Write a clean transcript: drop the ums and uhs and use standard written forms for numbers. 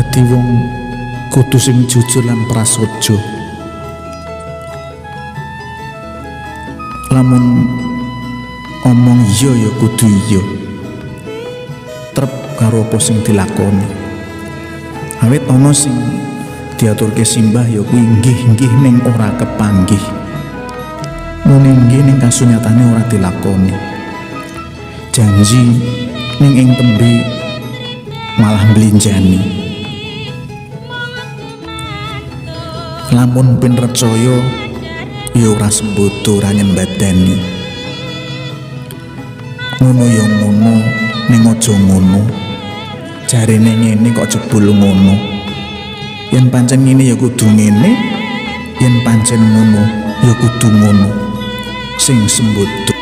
Dadi wong kudu sing jujur lan prasaja. Lamun omong iya ya kudu iya. Trep karo apa sing dilakoni. Awit ana sing diaturke simbah ya kuwi nggih-nggih ning ora kepanggih. Muni nggih ning kasunyatane ora dilakoni. Janji ning ing tembe malah mblenjani. Lamun pinrecaya ya ora sembodo ora nyembadani. Ngono ya ngono ning aja ngono. Jarene ngene kok jebul ngono. Yen pancen ngene ya kudu ngene, yen pancen ngono ya kudu ngono. Sing sembodo.